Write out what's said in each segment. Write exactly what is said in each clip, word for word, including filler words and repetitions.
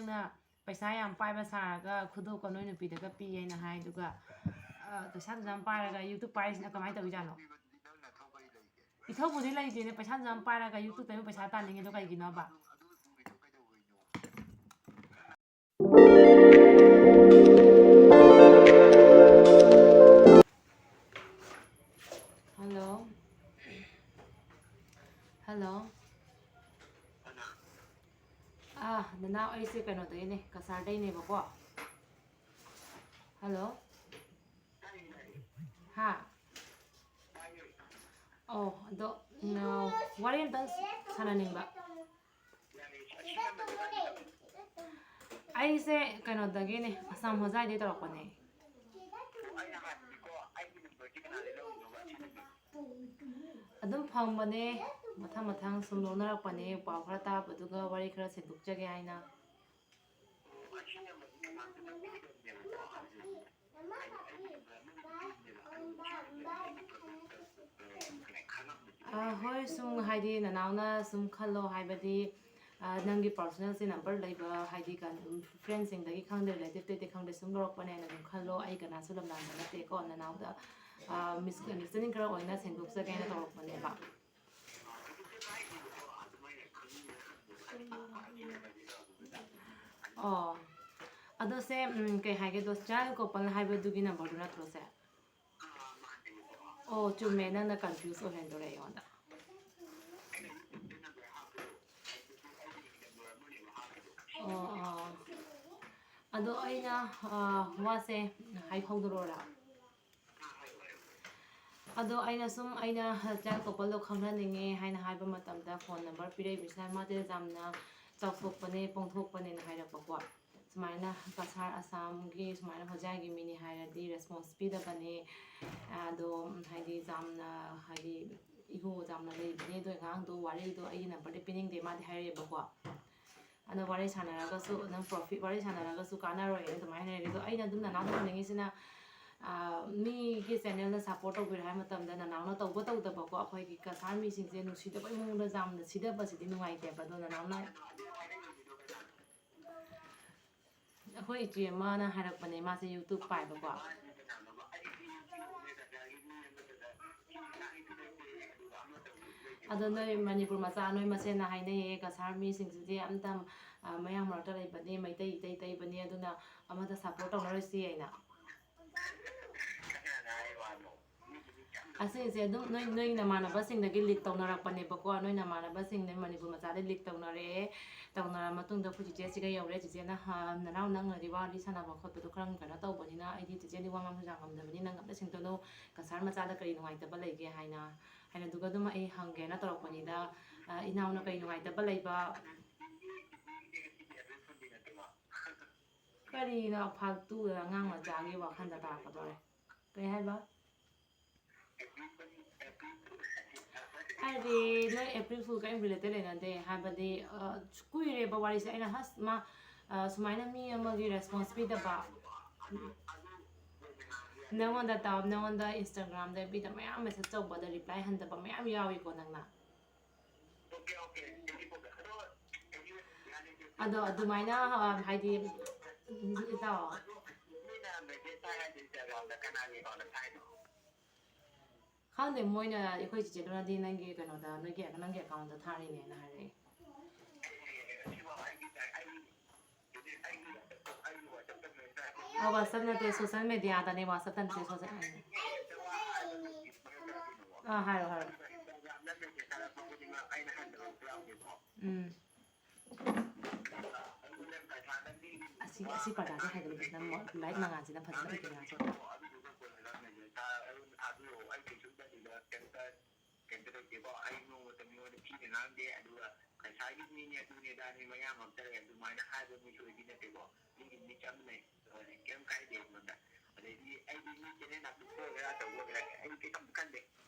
ꯅꯪꯅ ꯄꯩꯁꯥ ꯌꯥꯝ ꯄꯥꯏꯕ ꯁꯥꯔꯒ ꯈꯨꯗꯣꯞꯀ ꯅꯣꯏ ꯅꯨꯄꯤꯗꯒ ꯄꯤ ꯍꯥꯏꯅ ꯍꯥꯏꯗꯨꯒ, ꯑ, ꯄꯩꯁꯥꯗꯨꯁꯨ ꯌꯥꯝ ꯄꯥꯏꯔꯒ YouTube ꯄꯥꯏꯔꯤꯁꯤꯅ ꯀꯃꯥꯏꯅ ꯇꯧꯔꯤꯖꯥꯠꯅꯣ? ꯏꯊꯧꯕꯨꯗꯤ ꯂꯩꯇꯦꯅꯦ, ꯄꯩꯁꯥꯗꯨꯁꯨ ꯌꯥꯝ ꯄꯥꯏꯔꯒ YouTubeꯇ ꯑꯃꯨꯛ ꯄꯩꯁꯥ ꯇꯥꯟꯅꯤꯡꯉꯤꯗꯣ ꯀꯩꯒꯤꯅꯣꯕ? ꯍꯜꯂꯣ꯫ ꯍꯜꯂꯣ꯫ ꯑꯥ, ꯅꯅꯥꯎ, ꯑꯩꯁꯦ ꯀꯩꯅꯣꯗꯩꯅꯦ, ꯀꯁꯥꯔꯗꯩꯅꯦꯕꯀꯣ꯫ ꯍꯜꯂꯣ꯫ ꯍꯥ? ꯑꯣ, ꯑꯗꯣ, ꯎꯝ, ꯋꯥꯔꯤ ꯑꯝꯇꯪ ꯁꯥꯟꯅꯅꯤꯡꯕ꯫ ꯑꯩꯁꯦ ꯀꯩꯅꯣꯗꯒꯤꯅꯦ, ꯑꯁꯥꯝ ꯍꯣꯖꯥꯏꯗꯒꯤ ꯇꯧꯔꯛꯄꯅꯦ꯫ ꯑꯗꯨꯝ ꯐꯪꯕꯅꯦ, ꯃꯊꯪ ꯃꯊꯪ ꯁꯨꯝ ꯂꯧꯅꯔꯛꯄꯅꯦ, ꯄꯥꯎ ꯈꯔ ꯇꯥꯕꯗꯨꯒ ꯋꯥꯔꯤ ꯈꯔ ꯁꯦꯡꯗꯣꯛꯆꯒꯦ ꯍꯥꯏꯅ꯫ ꯑꯥ, ꯍꯣꯏ, ꯁꯨꯝ ꯍꯥꯏꯗꯤ ꯅꯅꯥꯎꯅ ꯁꯨꯝ ꯈꯜꯂꯣ, ꯍꯥꯏꯕꯗꯤ, ꯑꯥ, ꯅꯪꯒꯤ personalꯁꯦ number ꯂꯩꯕ, ꯍꯥꯏꯗꯤ ꯀꯩꯅꯣ, friendꯁꯤꯡꯗꯒꯤ ꯈꯪꯗꯦ, relativeꯇꯩꯗꯤ ꯈꯪꯗꯦ, ꯁꯨꯝ ꯂꯧꯔꯛꯄꯅꯦꯅ ꯑꯗꯨꯝ ꯈꯜꯂꯣ꯫ ꯑꯩ ꯀꯅꯥꯁꯨ ꯂꯝꯂꯥꯟꯕ ꯅꯠꯇꯦꯀꯣ, ꯅꯅꯥꯎꯗ, ꯑꯥ, misunderstanding ꯈꯔ ꯑꯣꯏꯅ ꯁꯦꯡꯗꯣꯛꯆꯒꯦꯅ ꯇꯧꯔꯛꯄꯅꯦꯕ꯫ ꯑꯣ, ꯑꯗꯣ ꯁꯦ, ꯎꯝ, ꯀꯩ ꯍꯥꯏꯒꯦ, ꯑꯗꯣ ꯆꯤꯌꯥꯟ ꯀꯣꯄꯜ ꯍꯥꯏꯕꯗꯨꯒꯤ numberꯗꯨ ꯅꯠꯇ꯭ꯔꯣ ꯁꯦ? ꯑꯣ, ꯆꯨꯝꯃꯦ, ꯅꯪꯅ confuse ꯑꯣꯏꯍꯟꯗꯣꯔꯦ ꯑꯩꯉꯣꯟꯗ꯫ ꯑꯣ, ꯑꯣ꯫ ꯑꯗꯣ ꯑꯩꯅ, ꯑ, ꯋꯥꯁꯦ ꯍꯥꯏꯍꯧꯗꯣꯔꯣꯔꯥ? ꯑꯗꯣ ꯑꯩꯅ ꯁꯨꯝ, ꯑꯩꯅ ꯆꯤꯌꯥꯟ ꯀꯣꯄꯜꯗꯣ ꯈꯪꯅꯅꯤꯡꯉꯦ ꯍꯥꯏꯅ ꯍꯥꯏꯕ ꯃꯇꯝꯗ, phone number ꯄꯤꯔꯛꯏꯕꯁꯤꯅ ꯃꯥꯁꯦ ꯌꯥꯝꯅ ꯆꯥꯎꯊꯣꯛꯄꯅꯦ, ꯄꯣꯡꯊꯣꯛꯄꯅꯦꯅ ꯍꯥꯏꯔꯛꯄꯀꯣ꯫ ꯁꯨꯃꯥꯏꯅ ꯀꯁꯥꯔ ꯑꯁꯥꯝꯒꯤ ꯁꯨꯃꯥꯏꯅ ꯍꯣꯖꯥꯏꯒꯤ ꯃꯤꯅꯤ ꯍꯥꯏꯔꯗꯤ response ꯄꯤꯗꯕꯅꯦ꯫ ꯑꯗꯣ ꯍꯥꯏꯗꯤ ꯌꯥꯝꯅ, ꯍꯥꯏꯗꯤ ego ꯌꯥꯝꯅ ꯂꯩꯕꯅꯦ, ꯑꯗꯣ ꯑꯉꯥꯡꯗꯣ ꯋꯥꯔꯤꯗꯣ ꯑꯩꯒꯤ numberꯗꯤ ꯄꯤꯅꯤꯡꯗꯦ ꯃꯥꯗꯤ ꯍꯥꯏꯔꯛꯑꯦꯕꯀꯣ꯫ ꯑꯗꯣ ꯋꯥꯔꯤ ꯁꯥꯟꯅꯔꯒꯁꯨ ꯅꯪ profit, ꯋꯥꯔꯤ ꯁꯥꯟꯅꯔꯒꯁꯨ ꯀꯥꯟꯅꯔꯣꯏ ꯑꯗꯨꯃꯥꯏꯅ ꯍꯥꯏꯔꯛꯑꯦ꯫ ꯑꯗꯣ ꯑꯩꯅ ꯑꯗꯨꯝ ꯅꯅꯥꯎꯗ ꯍꯪꯅꯤꯡꯉꯤꯁꯤꯅ, ꯑꯥ, ꯃꯤꯒꯤ channelꯅ support ꯇꯧꯕꯤꯔꯣ ꯍꯥꯏꯕ ꯃꯇꯝꯗ ꯅꯅꯥꯎꯅ ꯇꯧꯕ ꯇꯧꯗꯕꯀꯣ, ꯑꯩꯈꯣꯏꯒꯤ ꯀꯁꯥꯔ ꯃꯤꯁꯤꯡꯁꯦ ꯅꯨꯡꯁꯤꯗꯕꯩ ꯃꯑꯣꯡꯗ ꯌꯥꯝꯅ ꯁꯤꯗꯕꯁꯤꯗꯤ ꯅꯨꯡꯉꯥꯏꯇꯦꯕ꯫ ꯑꯗꯣ ꯅꯅꯥꯎꯅ ꯑꯩꯈꯣꯏ ꯏꯆꯦ ꯑꯃꯅ ꯍꯥꯏꯔꯛꯄꯅꯦ, ꯃꯥꯁꯦ YouTube ꯄꯥꯏꯕꯀꯣ꯫ ꯑꯗꯣ ꯅꯣꯏ ꯃꯅꯤꯄꯨꯔ ꯃꯆꯥ ꯅꯣꯏ ꯃꯁꯦꯟꯅ ꯍꯥꯏꯅꯩꯌꯦ, ꯀꯁꯥꯔ ꯃꯤꯁꯤꯡꯁꯤꯗꯤ ꯑꯝꯇ, ꯑ, ꯃꯌꯥꯡ ꯃꯔꯛꯇ ꯂꯩꯕꯅꯤ, ꯃꯩꯇꯩ ꯏꯇꯩ ꯇꯩꯕꯅꯤ, ꯑꯗꯨꯅ ꯑꯃꯗ support ꯇꯧꯅꯔꯣꯏꯁꯤ ꯍꯥꯏꯅ꯫ ꯑꯁꯤꯁꯦ ꯑꯗꯨꯝ ꯅꯣꯏ, ꯅꯣꯏ ꯅꯃꯥꯟꯅꯕꯁꯤꯡꯗꯒꯤ leak ꯇꯧꯅꯔꯛꯄꯅꯦꯕꯀꯣ꯫ ꯅꯣꯏ ꯅꯃꯥꯟꯅꯕꯁꯤꯡ, ꯅꯣꯏ ꯃꯅꯤꯄꯨꯔ ꯃꯆꯥꯗꯒꯤ leak ꯇꯧꯅꯔꯛꯑꯦ꯫ ꯇꯧꯅꯔ ꯃꯇꯨꯡꯗ ꯑꯩꯈꯣꯏ ꯆꯤꯆꯦꯁꯤꯒ ꯌꯧꯔꯦ꯫ ꯆꯤꯆꯦꯅ, "ꯍ, ꯅꯅꯥꯎ ꯅꯪꯅꯗꯤ ꯋꯥꯔꯤ ꯁꯥꯟꯅꯕ ꯈꯣꯠꯄꯗꯣ ꯈꯔ ꯀꯩꯅꯣ ꯇꯧꯕꯅꯤꯅ ꯑꯩꯗꯤ ꯆꯤꯆꯦꯗꯤ ꯋꯥ ꯉꯥꯡꯕꯁꯨ ꯌꯥꯝ ꯉꯝꯗꯕꯅꯤꯅ ꯅꯪ ꯑꯝꯇ ꯁꯤꯡꯇꯣꯛꯎ, ꯀꯁꯥꯔ ꯃꯆꯥꯗ ꯀꯔꯤ ꯅꯨꯡꯉꯥꯏꯇꯕ ꯂꯩꯒꯦ?" ꯍꯥꯏꯅ꯫ ꯍꯥꯏꯅ ꯑꯗꯨꯒ ꯑꯗꯨꯝ ꯑꯩ ꯍꯪꯒꯦꯅ ꯇꯧꯔꯛꯄꯅꯤꯗ, ꯑ, ꯏꯅꯥꯎꯅ ꯀꯔꯤ ꯅꯨꯡꯉꯥꯏꯇꯕ ꯂꯩꯕ? ꯀꯔꯤꯅꯣ ꯐꯥꯜꯇꯨꯗ ꯑꯉꯥꯡ ꯃꯆꯥꯒꯤ ꯋꯥꯈꯜꯗ ꯇꯥꯔꯛꯀꯗꯧꯔꯦ꯫ ꯀꯩ ꯍꯥꯏꯕ? ꯍꯥꯏꯗꯤ ꯅꯣꯏ April Fool ꯀꯔꯤꯝ related ꯂꯩꯅꯗꯦ꯫ ꯍꯥꯏꯕꯗꯤ, ꯑ, ꯀꯨꯏꯔꯦꯕ ꯋꯥꯔꯤꯁꯦ꯫ ꯑꯩꯅ ꯍꯁ ꯃꯥ, ꯑ, ꯁꯨꯃꯥꯏꯅ ꯃꯤ ꯑꯃꯒꯤ response ꯄꯤꯗꯕ꯫ ꯅꯉꯣꯟꯗ ꯇꯥꯎ, ꯅꯉꯣꯟꯗ Instagram-ꯗ, FB-ꯗ ꯃꯌꯥꯝ message ꯇꯧꯕꯗ reply ꯍꯟꯗꯕ ꯃꯌꯥꯝ ꯌꯥꯎꯏꯀꯣ ꯅꯪꯅ꯫ ꯑꯗꯣ ꯑꯗꯨꯃꯥꯏꯅ, ꯑ, ꯍꯥꯏꯗꯤ, ꯏꯇꯥꯎ, ꯈꯪꯗꯦ, ꯃꯣꯏꯅ, ꯑꯩꯈꯣꯏ ꯆꯤꯆꯦꯗꯨꯅꯗꯤ ꯅꯪꯒꯤ ꯀꯩꯅꯣꯗ, ꯅꯣꯏꯒꯤ, ꯅꯪꯒꯤ account-ꯇ ꯊꯥꯔꯤꯅꯦꯅ ꯍꯥꯏꯔꯛꯑꯦ꯫ ꯑ, WhatsApp ꯅꯠꯇꯦ, social media-ꯗꯅꯦ, WhatsApp-ꯇ ꯅꯠꯇꯦ, social media꯫ ꯑꯥ, ꯍꯥꯏꯔꯣ, ꯍꯥꯏꯔꯣ꯫ ꯎꯝ꯫ ꯑꯁꯤ, ꯑꯁꯤ ꯄꯔꯗꯥꯁꯦ ꯍꯥꯏꯒꯠꯂꯨ ꯐꯖꯅ, ꯃ-, light ꯃꯉꯥꯜꯁꯤꯅ ꯐꯖꯅ ꯎꯗꯦ ꯉꯥꯁꯦ꯫ ꯀꯩꯝꯇ ꯂꯩꯇꯦꯀꯣ꯫ ꯑꯩ ꯅꯣꯡꯃꯇ ꯃꯤꯉꯣꯟꯗ ꯊꯤꯅ ꯉꯥꯡꯗꯦ꯫ ꯑꯗꯨꯒ ꯉꯁꯥꯏꯒꯤ ꯃꯤꯅꯦ, ꯑꯗꯨꯅꯦ, ꯑꯗꯥꯅꯦ, ꯃꯌꯥꯝ ꯑꯃ ꯇꯧꯔꯦ, ꯑꯗꯨꯃꯥꯏꯅ ꯍꯥꯏꯕ ꯃꯤꯁꯨ ꯑꯩꯗꯤ ꯅꯠꯇꯦꯀꯣ꯫ ꯃꯤꯒꯤ ꯃꯤ ꯆꯞ ꯃꯥꯟꯅꯩ꯫ ꯀꯩꯝ ꯀꯥꯏꯗꯦ ꯑꯩꯉꯣꯟꯗ꯫ ꯑꯗꯩꯗꯤ ꯑꯩꯗꯤ ꯃꯤ ꯆꯦꯅꯦꯜ ꯑꯇꯣꯞꯄ ꯑꯣꯏꯒꯦꯔꯥ, ꯑꯆꯧꯕ ꯑꯣꯏꯒꯦꯔꯥ, ꯑꯩ ꯀꯩꯝ ꯈꯟꯗꯦ꯫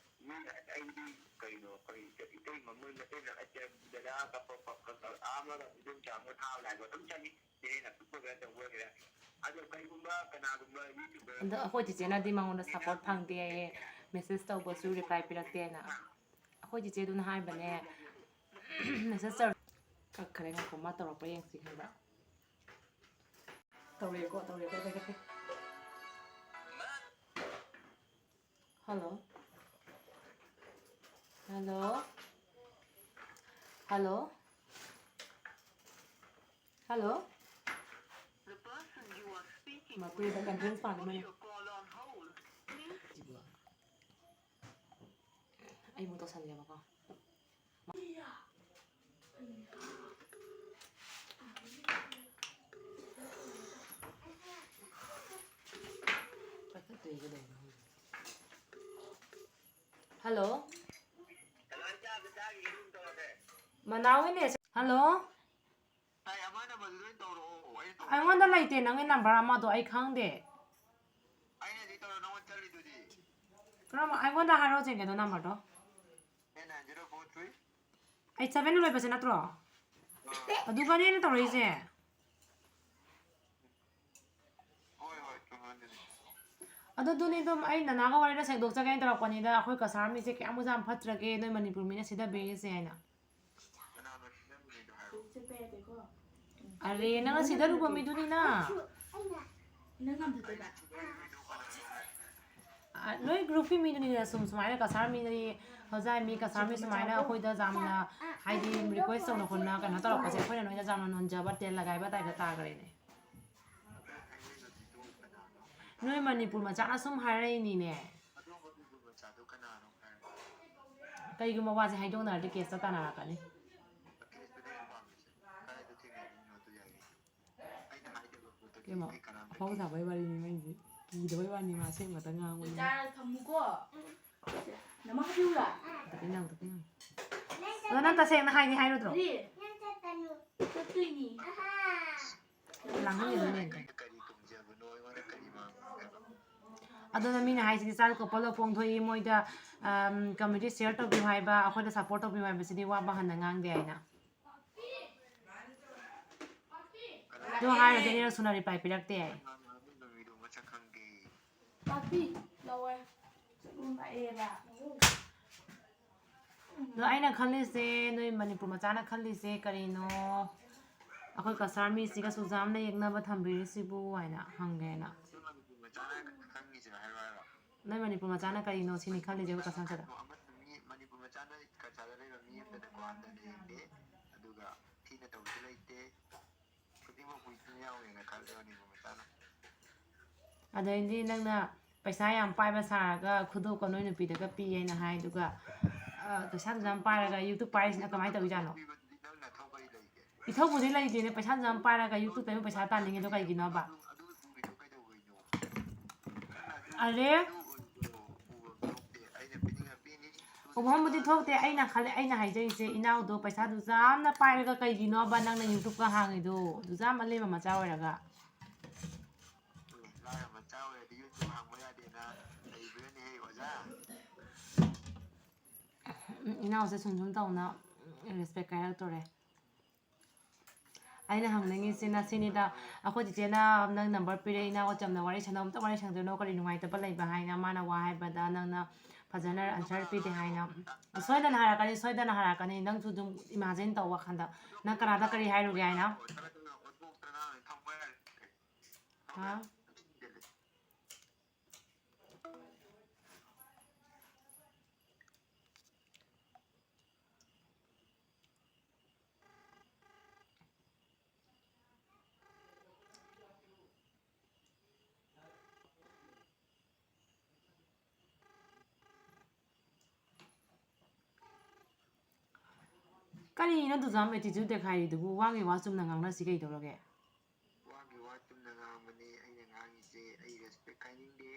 ꯃꯤꯅ ꯑꯩꯗꯤ ꯀꯩꯅꯣ, ꯑꯩꯈꯣꯏ ꯏꯇꯩꯃ ꯃꯣꯏ ꯃꯇꯩꯅ ꯑꯩꯁꯦ ꯗꯗꯥ ꯀꯞꯄ ꯈꯣꯠꯄ ꯑꯥ ꯑꯃꯒ ꯏꯗꯣꯝꯆꯥ ꯑꯃꯒ ꯊꯥꯕ ꯂꯥꯛꯄ ꯑꯗꯨꯝ ꯆꯠꯂꯤ꯫ ꯆꯦꯅꯦꯜ ꯑꯇꯣꯞꯄ ꯑꯣꯏꯒꯦꯔꯥ, ꯑꯆꯧꯕ ꯑꯣꯏꯒꯦꯔꯥ꯫ ꯑꯗꯣ ꯀꯩꯒꯨꯝꯕ ꯀꯅꯥꯒꯨꯝꯕ YouTuber ꯑꯗꯣ ꯑꯩꯈꯣꯏ ꯆꯤꯆꯦꯅꯗꯤ ꯃꯉꯣꯟꯗ support ꯐꯪꯗꯦ ꯍꯥꯏꯌꯦ, message ꯇꯧꯕꯁꯨ reply ꯄꯤꯔꯛꯇꯦꯅ꯫ ꯑꯩꯈꯣꯏ ꯆꯤꯆꯦꯗꯨꯅ ꯍꯥꯏꯕꯅꯦ, message ꯇꯧꯔ-, ꯀꯛꯈ꯭ꯔꯦ꯫ ꯉꯥꯏꯈꯣ, ꯃꯥ ꯇꯧꯔꯛꯄ꯭ꯔꯥ ꯌꯦꯡꯁꯤ ꯈꯪꯕ꯭ꯔꯥ? ꯇꯧꯔꯦꯀꯣ, ꯇꯧꯔꯦꯀꯣ, ꯄꯥꯏꯈꯠꯀꯦ꯫ Hello. Hello. Hello. Hello. The person you are speaking ꯃꯇꯨꯗ with conference has put ꯄꯥꯟꯕꯅꯦ꯫ Your call on hold. Please. ꯑꯩ ꯑꯃꯨꯛ ꯇꯧꯁꯟꯒꯦꯕꯀꯣ꯫ ꯄꯥꯏꯈꯠꯇ꯭ꯔꯦ ꯀꯩꯗꯧꯔꯤꯅꯣ ꯈꯪꯗꯦ꯫ ꯍꯜꯂꯣ꯫ ꯃꯅꯥꯎꯒꯤꯅꯦ꯫ ꯍꯜꯂꯣ꯫ ꯑꯩꯉꯣꯟꯗ ꯂꯩꯇꯦ ꯅꯪꯒꯤ ꯅꯝꯕꯔ ꯑꯃꯗꯣ, ꯑꯩ ꯈꯪꯗꯦ꯫ ꯀꯔꯝꯕ? ꯑꯩꯉꯣꯟꯗ ꯍꯥꯏꯔꯛꯑꯣ ꯌꯦꯡꯒꯦ ꯑꯗꯣ ꯅꯝꯕꯔꯗꯣ꯫ ꯑꯩꯠ ꯁꯚꯦꯟ ꯂꯣꯏꯕꯁꯦ ꯅꯠꯇ꯭ꯔꯣ? ꯑꯗꯨꯒꯅꯦ ꯑꯩꯅ ꯇꯧꯔꯛꯏꯁꯦ꯫ ꯑꯗꯨ, ꯑꯗꯨꯅꯤ ꯑꯗꯨꯝ ꯑꯩ ꯅꯅꯥꯒ ꯋꯥꯔꯤꯗ ꯁꯦꯡꯗꯣꯛꯆꯒꯦꯅ ꯇꯧꯔꯛꯄꯅꯤꯗ, ꯑꯩꯈꯣꯏ ꯀꯁꯥꯔ ꯃꯤꯁꯦ ꯀꯌꯥꯃꯨꯛ ꯌꯥꯝ ꯐꯠꯇ꯭ꯔꯒꯦ, ꯅꯣꯏ ꯃꯅꯤꯄꯨꯔ ꯃꯤꯅ ꯁꯤꯗꯕꯤꯔꯤꯁꯦ ꯍꯥꯏꯅ꯫ ꯑꯔꯦ, ꯅꯪꯅ ꯁꯤꯗꯔꯨꯕ ꯃꯤꯗꯨꯅꯤꯅ꯫ ꯑ, ꯅꯣꯏ ꯒ꯭ꯔꯨꯞꯀꯤ ꯃꯤꯗꯨꯅꯤꯅ ꯁꯨꯝ ꯁꯨꯃꯥꯏꯅ ꯀꯁꯥꯔ ꯃꯤꯗꯗꯤ, ꯍꯧꯖꯥꯏ ꯃꯤ ꯀꯁꯥꯔ ꯃꯤ ꯁꯨꯃꯥꯏꯅ ꯑꯩꯈꯣꯏꯗ ꯌꯥꯝꯅ, ꯍꯥꯏꯗꯤ, ꯔꯤꯀ꯭ꯋꯦꯁ ꯇꯧꯅ ꯈꯣꯠꯅ ꯀꯩꯅꯣ ꯇꯧꯔꯛꯄꯁꯦ, ꯑꯩꯈꯣꯏꯅ ꯅꯣꯏꯗ ꯌꯥꯝꯅ ꯅꯣꯟꯖꯕ ꯇꯦꯜ ꯂꯒꯥꯏꯕ ꯇꯥꯏꯞꯇ ꯇꯥꯈ꯭ꯔꯦꯅꯦ꯫ ꯅꯣꯏ ꯃꯅꯤꯄꯨꯔ ꯃꯆꯥꯅ ꯁꯨꯝ ꯍꯥꯏꯔꯛꯏꯅꯤꯅꯦ꯫ ꯀꯩꯒꯨꯝꯕ ꯋꯥꯁꯦ ꯍꯥꯏꯗꯣꯛꯅꯔꯗꯤ ꯀꯦꯁꯇ ꯇꯥꯟꯅꯔꯛꯀꯅꯤ꯫ ꯀꯩꯅꯣ, ꯑꯐꯥꯎ ꯁꯥꯕꯩ ꯋꯥꯔꯤꯅꯤ ꯃꯩꯁꯦ꯫ ꯀꯤꯗꯕꯩ ꯋꯥꯅꯤ, ꯃꯥ ꯑꯁꯦꯡꯕꯇ ꯉꯥꯡꯕꯅꯤ꯫ ꯆꯥꯔ ꯊꯝꯃꯨꯀꯣ꯫ ꯅꯃꯥ ꯍꯥꯏꯕꯤꯌꯨꯔꯥ? ꯑꯗꯣ ꯅꯪ ꯇꯁꯦꯡꯅ ꯍꯥꯏꯅꯤ ꯍꯥꯏꯔꯨꯗ꯭ꯔꯣ? ꯀꯔꯤ? ꯆꯠꯇꯣꯏꯅꯤ꯫ ꯂꯥꯡꯍꯟꯒꯅꯨꯅꯦ꯫ ꯑꯗꯨꯅ ꯃꯤꯅ ꯍꯥꯏꯁꯤꯗꯤ ꯆꯥꯔꯨ ꯀꯣꯄꯜꯗ ꯐꯣꯡꯗꯣꯛꯏ, ꯃꯣꯏꯗ, ꯑꯝ, community share ꯇꯧꯕꯤꯌꯨ ꯍꯥꯏꯕ, ꯑꯩꯈꯣꯏꯗ support ꯇꯧꯕꯤꯌꯨ ꯍꯥꯏꯕꯁꯤꯗꯤ ꯋꯥ ꯄꯥꯍꯟꯅ ꯉꯥꯡꯗꯦ ꯍꯥꯏꯅ꯫ ꯑꯗꯨ ꯍꯥꯏꯔꯗꯤ ꯑꯅꯤꯔꯛ ꯁꯨꯅ reply ꯄꯤꯔꯛꯇꯦ ꯍꯥꯏ꯫ ꯄꯥꯛꯄꯤ, ꯂꯧꯔꯦ꯫ ꯆꯠꯂꯨ ꯂꯥꯛꯑꯦꯕ꯫ ꯑꯗꯣ ꯑꯩꯅ ꯈꯜꯂꯤꯁꯦ, ꯅꯣꯏ ꯃꯅꯤꯄꯨꯔ ꯃꯆꯥꯅ ꯈꯜꯂꯤꯁꯦ ꯀꯔꯤꯅꯣ? ꯑꯩꯈꯣꯏ ꯀꯁꯥꯔ ꯃꯤꯁꯤꯒ ꯆꯨꯖꯥꯝꯅ ꯌꯦꯛꯅꯕ ꯊꯝꯕꯤꯔꯤꯁꯤꯕꯨ ꯍꯥꯏꯅ ꯍꯪꯒꯦꯅ꯫ ꯑꯗꯨ ꯃꯅꯤꯄꯨꯔ ꯃꯆꯥꯅ ꯈꯪꯉꯤꯁꯦ ꯍꯥꯏꯔꯣ ꯍꯥꯏꯔꯣ? ꯅꯣꯏ ꯃꯅꯤꯄꯨꯔ ꯃꯆꯥꯅ ꯀꯔꯤꯅꯣ ꯁꯤꯅꯤ ꯈꯜꯂꯤꯁꯦ ꯑꯩꯈꯣꯏ ꯀꯁꯥꯔ ꯃꯆꯥꯗ꯫ ꯑꯃꯁꯨ ꯃꯤ ꯃꯅꯤꯄꯨꯔ ꯃꯆꯥꯅ ꯀꯁꯥꯔꯗ ꯂꯩꯕ ꯃꯤ ꯑꯃꯇꯅꯀꯣ ꯍꯟꯊꯅ ꯌꯦꯡꯗꯦ, ꯑꯗꯨꯒ ꯊꯤꯅ ꯇꯧꯕꯁꯨ ꯂꯩꯇꯦ꯫ ꯈꯨꯗꯤꯡꯃꯛꯄꯨ ꯏꯆꯤꯟ ꯏꯅꯥꯎꯅꯦꯅ ꯈꯜꯂꯦ ꯃꯅꯤꯄꯨꯔ ꯃꯆꯥꯅ꯫ ꯑꯗꯩꯗꯤ ꯅꯪꯅ ꯄꯩꯁꯥ ꯌꯥꯝ ꯄꯥꯏꯕ ꯁꯥꯔꯒ ꯈꯨꯗꯣꯞꯀ ꯅꯣꯏ ꯅꯨꯄꯤꯗꯒ ꯄꯤ ꯍꯥꯏꯅ ꯍꯥꯏ, ꯑꯗꯨꯒ, ꯑ, ꯄꯩꯁꯥꯗꯨꯁꯨ ꯌꯥꯝ ꯄꯥꯏꯔꯒ YouTube ꯄꯥꯏꯔꯤꯁꯤꯅ ꯀꯃꯥꯏꯅ ꯇꯧꯔꯤꯖꯥꯠꯅꯣ? ꯄꯤꯕꯗꯨꯗꯤ ꯅꯪ ꯅꯊꯧ ꯀꯔꯤ ꯂꯩꯒꯦ? ꯏꯊꯧꯕꯨꯗꯤ ꯂꯩꯇꯦꯅꯦ, ꯄꯩꯁꯥꯗꯨ ꯌꯥꯝ ꯄꯥꯏꯔꯒ YouTube ꯇꯩ ꯄꯩꯁꯥ ꯇꯥꯟꯅꯤꯡꯉꯤꯗꯣ ꯀꯩꯒꯤꯅꯣꯕ? ꯑꯗꯨ, ꯑꯗꯨ ꯎꯔꯤꯗꯣ ꯀꯩꯗꯧꯕꯩꯅꯣ? ꯑꯔꯦ? ꯑꯗꯨ ꯎꯔꯤꯗꯣ ꯎꯕ ꯊꯣꯛꯇꯦ꯫ ꯑꯩꯅ ꯄꯤꯅꯤꯡꯉ ꯄꯤꯅꯤ꯫ ꯎꯕ ꯑꯃꯕꯨꯗꯤ ꯊꯣꯛꯇꯦ꯫ ꯑꯩꯅ ꯈꯜꯂꯦ, ꯑꯩꯅ ꯍꯥꯏꯖꯔꯤꯁꯦ, ꯏꯅꯥꯎꯗꯣ ꯄꯩꯁꯥꯗꯨ ꯌꯥꯝꯅ ꯄꯥꯏꯔꯒ ꯀꯩꯒꯤꯅꯣꯕ ꯅꯪꯅ YouTubeꯀ ꯍꯥꯡꯉꯤꯗꯣ? ꯑꯗꯨ ꯌꯥꯝ ꯑꯂꯦꯝꯕ ꯃꯆꯥ ꯑꯣꯏꯔꯒ꯫ ꯂꯥꯏꯔ ꯃꯆꯥ ꯑꯣꯏꯔꯗꯤ YouTube ꯍꯥꯡꯕ ꯌꯥꯗꯦꯅ ꯂꯩꯕ꯭ꯔꯅꯦꯍꯦ ꯑꯣꯖꯥ? ꯎꯝ, ꯏꯅꯥꯎꯁꯦ ꯁꯨꯝ ꯁꯨꯝ ꯇꯧꯅ respect ꯀꯥꯏꯔꯛꯇꯣꯔꯦ꯫ ꯑꯩꯅ ꯍꯪꯅꯤꯡꯉꯤꯁꯤꯅ ꯁꯤꯅꯤꯗ, ꯑꯩꯈꯣꯏ ꯆꯤꯆꯦꯅ ꯅꯪ number ꯄꯤꯔꯛꯏ, ꯏꯅꯥꯎ ꯆꯝꯅ ꯋꯥꯔꯤ ꯁꯥꯟꯅꯧ, ꯑꯝꯇ ꯋꯥꯔꯤ ꯁꯥꯟꯅꯗꯣꯏꯅꯣ, ꯀꯔꯤ ꯅꯨꯡꯉꯥꯏꯇꯕ ꯂꯩꯕ ꯍꯥꯏꯅ ꯃꯥꯅ ꯋꯥ ꯍꯥꯏꯕꯗ ꯅꯪꯅ ꯐꯖꯅ answer ꯄꯤꯗꯦ ꯍꯥꯏꯅ꯫ ꯁꯣꯏꯗꯅ ꯍꯥꯏꯔꯛꯀꯅꯤ, ꯁꯣꯏꯗꯅ ꯍꯥꯏꯔꯛꯀꯅꯤ, ꯅꯪꯁꯨ ꯑꯗꯨꯝ imagine ꯇꯧ ꯋꯥꯈꯜꯗ꯫ ꯅꯪ ꯀꯅꯥꯗ ꯀꯔꯤ ꯍꯥꯏꯔꯨꯒꯦ ꯍꯥꯏꯅ? ꯍꯥ? ꯀꯔꯤꯅꯣ ꯗꯨꯖꯥꯝ attitude ꯗꯦꯈꯥꯏꯔꯤꯗꯨꯕꯨ? ꯋꯥꯒꯤ ꯋꯥ ꯆꯨꯝꯅ ꯉꯥꯡꯅꯁꯤ ꯀꯩꯗꯧꯔꯒꯦ? ꯋꯥꯒꯤ ꯋꯥ ꯆꯨꯝꯅ ꯉꯥꯡꯕꯅꯦ ꯑꯩꯅ ꯉꯥꯡꯉꯤꯁꯦ, ꯑꯩ respect ꯈꯥꯏꯅꯤꯡꯗꯦ꯫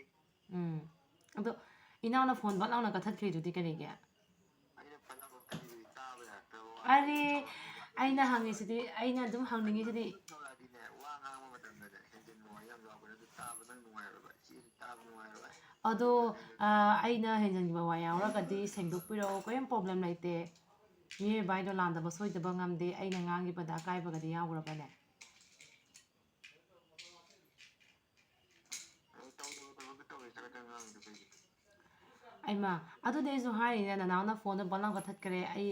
ꯎꯝ꯫ ꯑꯗꯣ ꯏꯅꯥꯎꯅ phone ꯕꯛ ꯂꯥꯎꯅ ꯀꯛꯊꯠꯈ꯭ꯔꯤꯗꯨꯗꯤ ꯀꯔꯤꯒꯤ? ꯑꯩꯅ ꯐꯅꯕ ꯈꯜꯂꯤꯗꯨꯗꯤ ꯇꯥꯕ ꯌꯥꯔꯛꯇ꯭ꯔꯕ ꯋꯥ ꯑꯔꯦ, ꯉꯥꯡꯕ ꯑꯩꯅ ꯍꯪꯉꯤꯁꯤꯗꯤ, ꯑꯩꯅ ꯑꯗꯨꯝ ꯍꯪꯅꯤꯡꯉꯤꯁꯤꯗꯤ꯫ ꯇꯧꯔꯛꯑꯗꯤꯅꯦ, ꯋꯥ ꯉꯥꯡꯕ ꯃꯇꯝꯗꯅꯦ ꯍꯦꯟꯖꯤꯟꯕ ꯋꯥ ꯌꯥꯝ ꯌꯥꯎꯕꯅꯦ, ꯑꯗꯨ ꯇꯥꯕ ꯅꯪ ꯅꯨꯡꯉꯥꯏꯔꯣꯏꯕ, ꯏꯆꯦꯁꯨ ꯇꯥꯕ ꯅꯨꯡꯉꯥꯏꯔꯣꯏ꯫ ꯑꯗꯣ, ꯑ, ꯑꯩꯅ ꯍꯦꯟꯖꯤꯟꯕ ꯋꯥ ꯌꯥꯎꯔꯒꯗꯤ ꯁꯦꯡꯗꯣꯛꯄꯤꯔꯛꯑꯣ, ꯀꯔꯤꯝ problem ꯂꯩꯇꯦ꯫ ꯃꯤꯑꯣꯏꯕ ꯍꯥꯏꯗꯣ ꯂꯥꯟꯗꯕ ꯁꯣꯏꯗꯕ ꯉꯝꯗꯦ, ꯑꯩꯅ ꯉꯥꯡꯈꯤꯕꯗ ꯑꯀꯥꯏꯕꯒꯗꯤ ꯌꯥꯎꯈ꯭ꯔꯕꯅꯦ? ꯑꯩ ꯇꯧꯗꯕ ꯊꯕꯛꯇ ꯇꯧꯔꯦ ꯆꯒꯠ ꯆꯒꯠ ꯉꯥꯡꯉꯤꯗꯣ ꯀꯩꯒꯤꯅꯣ? ꯑꯩꯃ, ꯑꯗꯨꯗꯤ ꯑꯩꯁꯨ ꯍꯥꯏꯔꯤꯅꯦ, ꯅꯅꯥꯎꯅ phone ꯗꯣ ꯕꯛ ꯂꯥꯎ ꯀꯛꯊꯠꯈ꯭ꯔꯦ, ꯑꯩ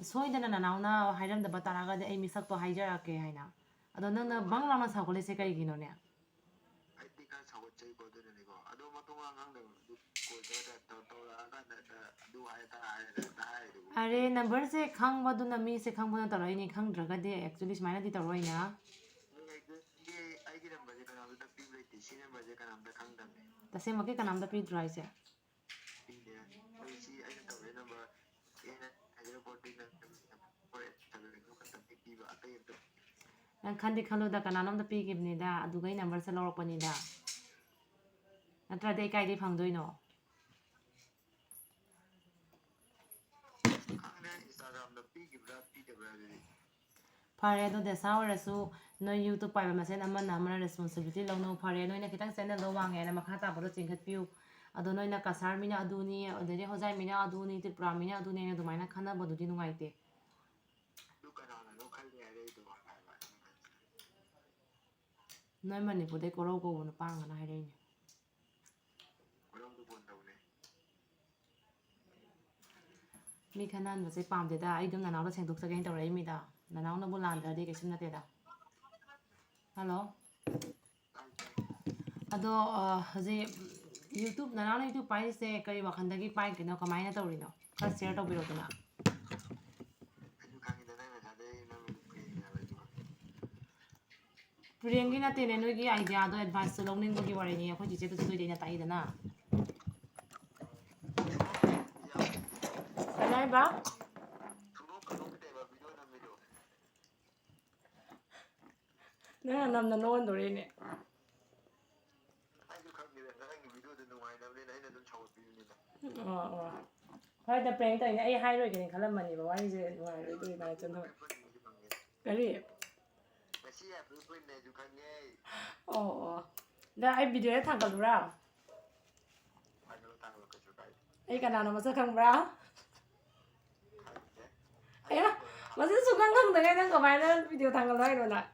ꯁꯣꯏꯗꯅ ꯅꯅꯥꯎꯅ ꯍꯥꯏꯔꯝꯗꯕ ꯇꯥꯔꯒꯗꯤ ꯑꯩ ꯃꯤꯁꯛꯇꯣ ꯍꯥꯏꯖꯔꯛꯀꯦ ꯍꯥꯏꯅ꯫ ꯑꯗꯣ ꯅꯪꯅ ꯕꯪ ꯂꯥꯎꯅ ꯁꯥꯎꯒꯠꯂꯤꯁꯦ ꯀꯩꯒꯤꯅꯣꯅꯦ? ꯑꯩꯗꯤ ꯈꯔ ꯁꯥꯎꯒꯠꯆꯩꯀꯣ, ꯑꯗꯨꯅꯅꯤꯀꯣ꯫ ꯑꯗꯣ ꯃꯇꯨꯡ ꯃꯔꯥꯡ ꯉꯥꯡꯗꯕꯗꯨ ꯀꯣꯜ ꯇꯧꯔ ꯇꯧ-, ꯇꯧꯔꯛꯑꯀꯥꯟꯗ ꯍꯦꯛꯇ ꯑꯗꯨ ꯍꯥꯏ ꯑꯗꯥ ꯍꯥꯏ ꯑꯗ ꯍꯦꯛꯇ ꯍꯥꯏꯔꯤꯗꯨꯕꯨ꯫ ꯑꯔꯦ, ꯅꯝꯕꯔꯁꯦ ꯈꯪꯕꯗꯨꯅ, ꯃꯤꯁꯦ ꯈꯪꯕꯗꯨꯅ ꯇꯧꯔꯛꯏꯅꯦ, ꯈꯪꯗ꯭ꯔꯒꯗꯤ actually ꯁꯨꯃꯥꯏꯅꯗꯤ ꯇꯧꯔꯛꯑꯣꯏꯅ꯫ ꯑꯩ ꯑꯩꯒꯤ, ꯑꯩꯒꯤ ꯅꯝꯕꯔꯁꯦ ꯀꯅꯥꯝꯇ ꯄꯤꯕ ꯂꯩꯇꯦ꯫ ꯁꯤ ꯅꯝꯕꯔꯁꯦ ꯀꯅꯥꯝꯇ ꯈꯪꯗꯕꯅꯦ꯫ ꯇꯁꯦꯡꯃꯛꯀꯤ ꯀꯅꯥꯝꯇ ꯄꯤꯗ꯭ꯔꯣ ꯍꯥꯏꯁꯦ? ꯄꯤꯗꯦ꯫ ꯑꯩ ꯁꯤ ꯑꯩꯅ ꯇꯧꯔꯛꯏ number A nine zero four two nine four eight seven ꯈꯛꯇ ꯄꯤꯕ, ꯑꯇꯩ ꯑꯝꯇ ꯅꯪ ꯈꯟꯗꯤ ꯈꯜꯂꯨꯗ, ꯀꯅꯥꯅꯣꯝꯇ ꯄꯤꯈꯤꯕꯅꯤꯗ, ꯑꯗꯨꯒ ꯑꯩ ꯅꯝꯕꯔꯁꯦ ꯂꯧꯔꯛꯄꯅꯤꯗ꯫ ꯅꯠꯇ꯭ꯔꯗꯤ ꯑꯩ ꯀꯥꯏꯗꯩ ꯐꯪꯗꯣꯏꯅꯣ? ꯈꯪꯗꯦ, Instagram-ꯗ ꯄꯤꯈꯤꯕ꯭ꯔꯥ ꯄꯤꯗꯕ꯭ꯔꯥ ꯑꯗꯨꯗꯤ꯫ ꯐꯔꯦ, ꯑꯗꯣ ꯗꯦꯁꯥ ꯑꯣꯏꯔꯁꯨ ꯅꯣꯏ YouTube ꯄꯥꯏꯕ ꯃꯁꯦꯟ ꯑꯃꯅ ꯑꯃꯅ responsibility ꯂꯧꯅꯧ꯫ ꯐꯔꯦ, ꯅꯣꯏꯅ ꯈꯤꯇꯪ channel-ꯗꯣ ꯋꯥꯡꯉꯦ ꯍꯥꯏꯅ ꯃꯈꯥ ꯇꯥꯕꯗꯣ ꯆꯤꯡꯈꯠꯄꯤꯌꯨ꯫ ꯑꯗꯣ ꯅꯣꯏꯅ ꯀꯁꯥꯔ ꯃꯤꯅ ꯑꯗꯨꯅꯤ, ꯑꯗꯩꯗꯤ ꯍꯣꯖꯥꯏ ꯃꯤꯅ ꯑꯗꯨꯅꯤ, ꯇ꯭ꯔꯤꯄꯨꯔꯥ ꯃꯤꯅ ꯑꯗꯨꯅꯤ ꯍꯥꯏꯅ ꯑꯗꯨꯃꯥꯏꯅ ꯈꯟꯅꯕꯗꯨꯗꯤ ꯅꯨꯡꯉꯥꯏꯇꯦ꯫ ꯑꯗꯨ ꯀꯅꯥꯅꯅꯣ ꯈꯜꯂꯦ ꯍꯥꯏꯔꯛꯏꯗꯣ ꯍꯥꯏꯕ꯫ ꯅꯣꯏ ꯃꯅꯤꯄꯨꯔꯗꯩ ꯀꯣꯔꯧ ꯀꯧꯕ ꯅꯨꯄꯥ ꯑꯃꯅ ꯍꯥꯏꯔꯛꯏꯅꯦ꯫ ꯀꯣꯔꯧꯗꯣ ꯐꯣꯟ ꯇꯧꯅꯦ꯫ ꯃꯤ ꯈꯟꯅꯍꯟꯕꯁꯦ ꯄꯥꯝꯗꯦꯗ꯫ ꯑꯩ ꯑꯗꯨꯝ ꯅꯅꯥꯎꯗ ꯁꯦꯡꯗꯣꯛꯆꯒꯦꯅ ꯇꯧꯔꯛꯏꯃꯤꯗ꯫ ꯅꯅꯥꯎꯅꯕꯨ ꯂꯥꯟꯗ꯭ꯔꯗꯤ ꯀꯩꯁꯨꯝ ꯅꯠꯇꯦꯗ꯫ ꯍꯜꯂꯣ꯫ ꯑꯗꯣ, ꯑ, ꯍꯧꯖꯤꯛ YouTube, ꯅꯅꯥꯎꯅ YouTube ꯄꯥꯏꯔꯤꯁꯦ ꯀꯔꯤ ꯋꯥꯈꯜꯗꯒꯤ ꯄꯥꯏꯒꯤꯅꯣ? ꯀꯃꯥꯏꯅ ꯇꯧꯔꯤꯅꯣ? ꯈꯔ share ꯇꯧꯕꯤꯔꯛꯎꯗꯅ꯫ ꯑꯩꯁꯨ ꯈꯪꯉꯤꯗ, ꯅꯪ ꯉꯁꯥꯏꯗꯩ ꯅꯪ ꯄ꯭ꯔꯦꯡꯅꯦ ꯍꯥꯏꯕ ꯑꯩꯁꯨ ꯈꯪꯉꯤ꯫ ꯄ꯭ꯔꯦꯡꯒꯤ ꯅꯠꯇꯦꯅꯦ, ꯅꯣꯏꯒꯤ idea-ꯗꯣ advice-ꯇꯣ ꯂꯧꯅꯤꯡꯕꯒꯤ ꯋꯥꯔꯤꯅꯤ꯫ ꯑꯩꯈꯣꯏ ꯆꯤꯆꯦꯗꯨꯁꯨ ꯅꯣꯏꯗꯩꯅ ꯇꯥꯛꯏꯗꯅ꯫ ꯀꯩ ꯍꯥꯏꯕ? ꯁꯨꯡꯅꯣꯛ ꯀ ꯅꯣꯛꯇꯦꯕ video ꯅꯝꯃꯤꯗꯣ꯫ ꯅꯪꯅ ꯅꯝꯅ ꯅꯣꯛꯍꯟꯗꯣꯔꯤꯅꯦ꯫ ꯑꯩꯁꯨ ꯈꯪꯗꯦꯗ, ꯅꯪꯒꯤ video-ꯗꯣ ꯅꯨꯡꯉꯥꯏꯅꯕꯅꯤꯅ ꯑꯩꯅ ꯑꯗꯨꯝ ꯁꯥꯎꯒꯠꯄꯤꯕꯅꯤꯗ꯫ ꯑꯣ, ꯑꯣ꯫ ꯍꯣꯏꯗ, prank ꯇꯧꯔꯤꯅꯦ꯫ ꯑꯩ ꯍꯥꯏꯔꯣꯏꯒꯦꯅ ꯈꯜꯂꯝꯕꯅꯦꯕ, ꯋꯥꯔꯤꯁꯦ ꯅꯨꯡꯉꯥꯏꯔꯣꯏꯗꯣꯏ ꯃꯥꯜꯂꯦ, ꯆꯠꯊꯣꯛ-, ꯀꯔꯤ? ꯉꯁꯤ ꯍꯥꯏꯕꯗꯨ ꯄ꯭ꯔꯦꯡꯅꯦ ꯑꯩꯁꯨ ꯈꯪꯉꯦ꯫ ꯑꯣ, ꯑꯣ꯫ ꯗ, ꯑꯩ video ꯍꯦꯛ ꯊꯥꯡꯒꯠꯂꯨꯔꯥ? ꯊꯥꯡꯒꯠꯂꯣ, ꯊꯥꯡꯒꯠꯂꯣ, ꯀꯩꯁꯨ ꯀꯥꯏꯗꯦ꯫ ꯑꯩ ꯀꯅꯥꯅꯣ ꯃꯁꯛ ꯈꯪꯕ꯭ꯔꯥ? ꯈꯪꯗꯦ꯫ ꯑꯌꯥ, ꯃꯁꯛ ꯁꯨꯡꯈꯪ ꯈꯪꯗꯉꯩ ꯅꯪ ꯀꯃꯥꯏꯅ video ꯊꯥꯡꯒꯠꯂꯣ ꯍꯥꯏꯅꯣ ꯅꯪ?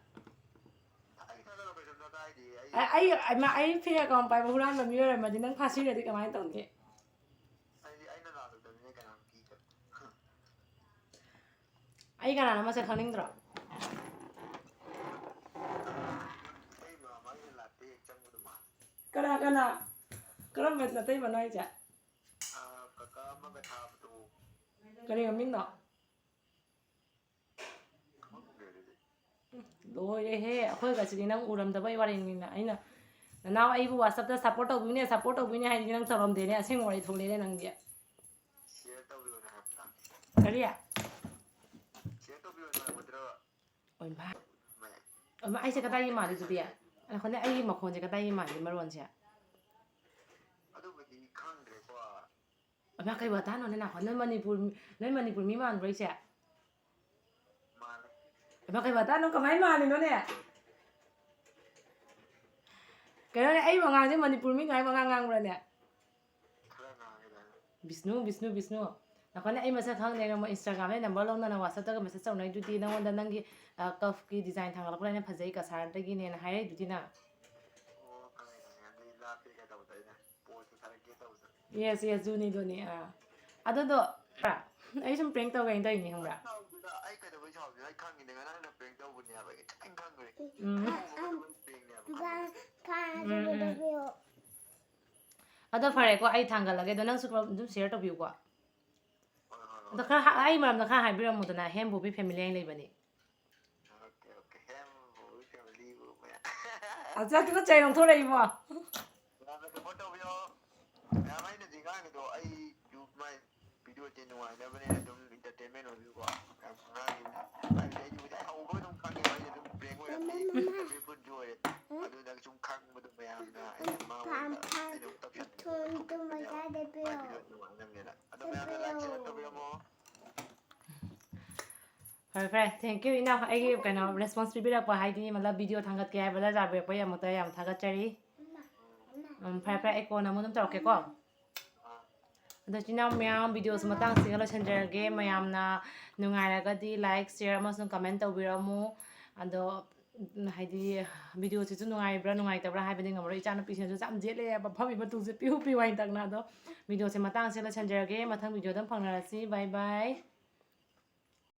ꯑꯩ ꯊꯥꯡꯒꯠꯂꯣ, ꯀꯩꯁꯨꯝꯇ ꯀꯥꯏꯗꯦ꯫ ꯑꯩ ꯑꯩ, ꯑꯩ, ꯑꯩ fake account ꯄꯥꯏꯕ ꯍꯨꯔꯥꯟꯕ ꯃꯤꯑꯣꯏ ꯑꯣꯏꯔꯝꯃꯗꯤ ꯅꯪ ꯐꯥꯁꯤꯔꯗꯤ ꯀꯃꯥꯏꯅ ꯇꯧꯅꯤ? ꯑꯩꯗꯤ ꯑꯩꯅ ꯂꯥꯜꯂꯨꯗꯕꯅꯤꯅ ꯀꯅꯥꯝ ꯀꯤꯗꯕ꯫ ꯑꯩ ꯀꯅꯥꯅꯣ ꯃꯁꯛ ꯈꯪꯅꯤꯡꯗ꯭ꯔꯣ? ꯀꯅꯥ ꯀꯅꯥ? ꯀꯔꯝꯕ ꯅꯇꯩꯃꯅꯣ ꯍꯥꯏꯁꯦ? ꯀꯔꯤ ꯃꯃꯤꯡꯅꯣ? ꯂꯣꯏꯔꯦꯍꯦ, ꯑꯩꯈꯣꯏꯒꯁꯤꯗꯤ ꯅꯪ ꯎꯔꯝꯗꯕꯩ ꯋꯥꯔꯤꯅꯤꯅ꯫ ꯑꯩꯅ ꯅꯅꯥꯎ ꯑꯩꯕꯨ WhatsApp-ꯇ support ꯇꯧꯕꯤꯅꯦ, support ꯇꯧꯕꯤꯅꯦ ꯍꯥꯏꯗꯤ ꯅꯪ ꯇꯧꯔꯝꯗꯦꯅꯦ, ꯑꯁꯦꯡꯕ ꯋꯥꯔꯤ ꯊꯣꯛꯂꯛꯑꯦꯅꯦ ꯅꯪꯗꯤ꯫ Share ꯇꯧꯕꯤꯌꯣꯅ ꯍꯥꯏꯕꯗ꯫ ꯀꯔꯤ? Share ꯇꯧꯕꯤꯌꯣꯅ ꯍꯥꯏꯕꯗ꯭ꯔꯕ? ꯑꯣꯏꯃꯥ꯫ ꯃꯌꯥꯝ꯫ ꯑꯣꯏꯃꯥ, ꯑꯩꯁꯦ ꯀꯗꯥꯏꯒꯤ ꯃꯥꯜꯂꯤ ꯑꯗꯨꯗꯤ? ꯉꯥꯏꯈꯣꯅꯦ, ꯑꯩꯒꯤ ꯃꯈꯣꯟꯁꯦ ꯀꯗꯥꯏꯒꯤ ꯃꯥꯜꯂꯤ ꯃꯔꯣꯟꯁꯦ? ꯑꯗꯨꯕꯨꯗꯤ ꯈꯪꯗ꯭ꯔꯦꯀꯣ꯫ ꯑꯣꯏꯃꯥ, ꯀꯩ ꯋꯥꯇꯥꯅꯣꯅꯦ ꯅꯥꯈꯣ? ꯅꯣꯏ ꯃꯅꯤꯄꯨꯔ, ꯅꯣꯏ ꯃꯅꯤꯄꯨꯔ ꯃꯤ ꯃꯥꯟꯕ꯭ꯔꯣ ꯑꯩꯁꯦ? ꯃꯥꯜꯂꯦ꯫ ꯑꯣꯏꯃꯥ, ꯀꯩ ꯋꯥꯇꯥꯅꯣ? ꯀꯃꯥꯏꯅ ꯃꯥꯜꯂꯤꯅꯣꯅꯦ? ꯀꯩꯅꯣꯅꯦ, ꯑꯩ ꯋꯥꯉꯥꯡꯁꯦ ꯃꯅꯤꯄꯨꯔ ꯃꯤ ꯀꯃꯥꯏ ꯋꯥꯉꯥꯡ ꯉꯥꯡꯕ꯭ꯔꯅꯦ? ꯈꯔ ꯉꯥꯡꯉꯦꯗ꯫ ꯕꯤꯁꯅꯨ, ꯕꯤꯁꯅꯨ, ꯕꯤꯁꯅꯨ꯫ ꯅꯈꯣꯏꯅ ꯑꯩ ꯃꯁꯛ ꯈꯪꯗꯦ, ꯅꯪ Instagram-ꯗꯩ number ꯂꯧꯅ ꯅꯪ WhatsApp-ꯇꯒ message ꯇꯧꯅꯩꯗꯨꯗꯤ, ꯅꯪꯉꯣꯟꯗ ꯅꯪꯒꯤ, ꯑ, cuff-ꯀꯤ design ꯊꯥꯡꯒꯠꯂꯛꯄꯗ ꯑꯩꯅ ꯐꯖꯩ, ꯀꯁꯥꯔꯗꯒꯤꯅꯦꯅ ꯍꯥꯏꯔꯛꯏꯗꯨꯗꯤ ꯅꯪ꯫ ꯑꯣ, ꯈꯪꯉꯦ, ꯈꯪꯉꯦ꯫ ꯑꯗꯨꯗꯤ ꯂꯥꯞꯄꯦ ꯀꯩꯗꯧꯕꯗ ꯑꯩꯅ post ꯊꯥꯔꯛꯀꯦ ꯇꯧꯕꯗ꯫ Yes, yes, ꯑꯗꯨꯅꯤ, ꯑꯗꯨꯅꯤ, ꯑꯥ꯫ ꯑꯗꯨꯗꯣ, ꯑꯩ ꯁꯨꯝ prank ꯇꯧꯒꯦꯅ ꯇꯧꯔꯤꯅꯤ, ꯈꯪꯕ꯭ꯔꯥ? ꯁꯥꯎꯗꯦꯗ, ꯑꯩ ꯀꯩꯗꯧꯕꯩ ꯁꯥꯎꯗꯣꯏꯅꯣ? ꯑꯩ ꯈꯪꯉꯤꯅꯦ, ꯉꯔꯥꯡꯅ prank ꯇꯧꯕꯅꯦ ꯍꯥꯏꯕ, ꯑꯩ ꯈꯪꯉꯦ, ꯈꯪꯉꯦ꯫ ꯎꯝ꯫ ꯑꯩ ꯎꯕꯗ ꯂꯣꯏ prank-ꯅꯦ ꯍꯥꯏꯕ, ꯈꯪꯉꯦ꯫ ꯎꯝ, ꯎꯝ꯫ ꯑꯗꯣ ꯐꯔꯦꯀꯣ, ꯑꯩ ꯊꯥꯡꯒꯠꯂꯒꯦ, ꯑꯗꯣ ꯅꯪꯁꯨ ꯑꯗꯨꯝ share ꯇꯧꯕꯤꯌꯨꯀꯣ꯫ ꯍꯣꯏ, ꯍꯣꯏ, ꯍꯣꯏ꯫ ꯑꯗꯣ ꯈꯔ ꯍꯥ-, ꯑꯩ ꯃꯔꯝꯗ ꯈꯔ ꯍꯥꯏꯕꯤꯔꯝꯃꯨꯗꯅ, ꯍꯦꯝ ꯕꯣꯕꯤ family ꯍꯥꯏꯅ ꯂꯩꯕꯅꯤ꯫ Okay, okay, ꯍꯦꯝ ꯕꯣꯕꯤ family-ꯕꯨ ꯃꯌꯥꯝ꯫ ꯑꯆꯥ, ꯇꯨꯀꯠꯆꯩ, ꯂꯧꯊꯣꯔꯛꯏꯕꯣ꯫ ꯃꯌꯥꯝꯅ support ꯇꯧꯕꯤꯌꯣ꯫ ꯃꯌꯥꯝ ꯑꯩꯅ ꯍꯧꯖꯤꯛ ꯉꯥꯡꯉꯤꯗꯣ ꯑꯩ YouTube my video-ꯁꯦ ꯅꯨꯡꯉꯥꯏꯅꯕꯅꯦꯅ ꯑꯗꯨꯝ entertainment ꯑꯣꯏꯕꯤꯌꯨꯀꯣ꯫ ꯌꯥꯝ ꯉꯥꯡꯉꯤꯅꯦ꯫ ꯍꯥꯏꯕꯗꯤ ꯑꯩꯗꯤ ꯍꯧꯖꯤꯛ ꯍꯧꯕꯒ ꯑꯗꯨꯝ ꯈꯪꯉꯦꯕ, ꯑꯩꯅ ꯑꯗꯨꯝ prank ꯑꯣꯏꯔꯝꯅꯤ, ꯃꯃꯥ, ꯃꯃꯥ꯫ Favorite-ꯁꯨ ꯑꯣꯏꯔꯦ꯫ ꯎꯝ꯫ ꯑꯗꯨꯅ ꯁꯨꯝ ꯈꯪꯕꯗꯣ ꯃꯌꯥꯝꯅ ꯑꯩꯅ ꯃꯉꯣꯟꯗ ꯐꯥꯝ, ꯐꯥꯝ꯫ ꯑꯩꯅ ꯑꯃꯨꯛ ꯇꯧꯁꯟꯕꯗꯣ ꯊꯨꯝ, ꯊꯨꯝ ꯊꯨꯝꯕꯅꯦꯕ꯫ ꯃꯆꯥꯗ ꯄꯤꯔꯛꯑꯣ꯫ ꯃꯥꯏ video ꯅꯨꯡꯉꯥꯏꯅꯕꯅꯦꯅ꯫ ꯑꯗꯣ ꯃꯌꯥꯝꯅ like, share ꯇꯧꯕꯤꯔꯝꯃꯣ꯫ ꯐꯔꯦ, ꯐꯔꯦ꯫ Thank you, ꯏꯅꯥꯎ꯫ ꯑꯩꯒꯤ ꯀꯩꯅꯣ response ꯄꯤꯕꯤꯔꯛꯄ, ꯍꯥꯏꯗꯤ, ꯃꯇꯂꯕ, video ꯊꯥꯡꯒꯠꯀꯦ ꯍꯥꯏꯕꯗ ꯌꯥꯕꯤꯔꯛꯄꯒꯤꯗꯃꯛꯇ ꯌꯥꯝ ꯊꯥꯒꯠꯆꯔꯤ꯫ ꯎꯝ, ꯐꯔꯦ, ꯐꯔꯦ꯫ ꯑꯩ ꯀꯣꯟꯅ ꯑꯃꯨꯛ ꯑꯗꯨꯝ ꯇꯧꯔꯛꯀꯦꯀꯣ꯫ ꯑꯗꯣ, ꯏꯆꯤꯟ ꯏꯅꯥꯎ ꯃꯌꯥꯝ, video-ꯁꯤ ꯃꯇꯥꯡꯁꯤꯒ ꯂꯣꯏꯁꯤꯟꯖꯔꯒꯦ꯫ ꯃꯌꯥꯝꯅ ꯅꯨꯡꯉꯥꯏꯔꯒꯗꯤ like, share ꯑꯃꯁꯨꯡ comment ꯇꯧꯕꯤꯔꯝꯃꯨ꯫ ꯑꯗꯣ, ꯎꯝ, ꯍꯥꯏꯗꯤ, video-ꯁꯤꯁꯨ ꯅꯨꯡꯉꯥꯏꯕ꯭ꯔꯥ ꯅꯨꯡꯉꯥꯏꯇꯕ꯭ꯔꯥ ꯍꯥꯏꯕꯗꯤ ꯉꯝꯃꯔꯣꯏ꯫ ꯏꯆꯥꯅꯨꯄꯤꯁꯤꯅꯁꯨ ꯌꯥꯝ ꯌꯦꯠꯂꯦꯕ, ꯐꯝꯃꯤꯕ ꯇꯨꯁꯦ ꯄꯤꯌꯨ ꯄꯤꯌꯨ ꯍꯥꯏꯅ ꯇꯛꯅ꯫ ꯑꯗꯣ, video-ꯁꯦ ꯃꯇꯥꯡꯁꯤꯒ ꯂꯣꯏꯁꯤꯟꯖꯔꯒꯦ꯫ ꯃꯊꯪ video-ꯗ ꯐꯪꯅꯔꯁꯤ꯫ Bye bye꯫